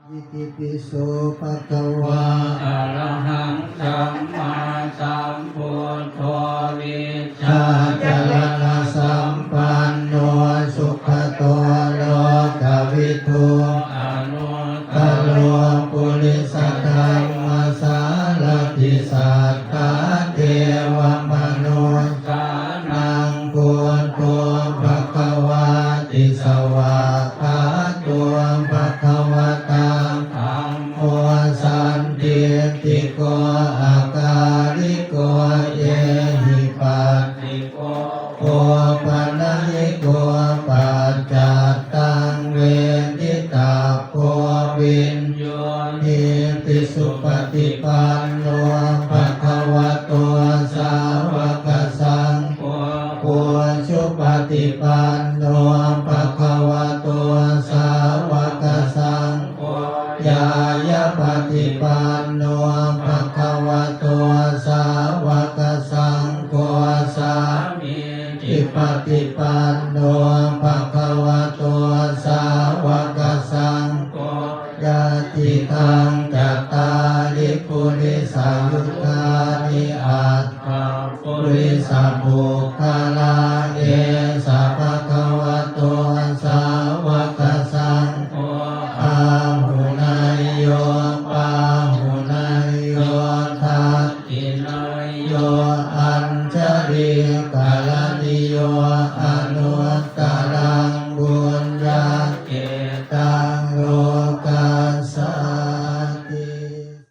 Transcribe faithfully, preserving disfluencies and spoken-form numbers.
Itipi so bhagavā arahaṃ sammāsambuddho vijjācaraṇasampanno sugato lokavidū anuttaro purisadammasārathi satthā devamanussānaṃ buddho bhagavāti. Svākkhāto bhagavatā dhammo sandiṭṭhiko akāliko ehipassiko opanayiko paccattaṃ veditabbo viññūhīti. Supaṭipanno bhagavato sāvakasaṅgho, ujupaṭipanno bhagavato sāvakasaṅgho, ñāyapaṭipanno bhagavato sāvakasaṅgho, sāmīcipaṭipanno bhagavato sāvakasaṅgho, yadidaṃ cattāri purisayugāni aṭṭha purisapuggalā, esa bhagavato sāvakasaṅgho, āhuneyyo pāhuneyyo dakkhiṇeyyo añjalikaraṇīyo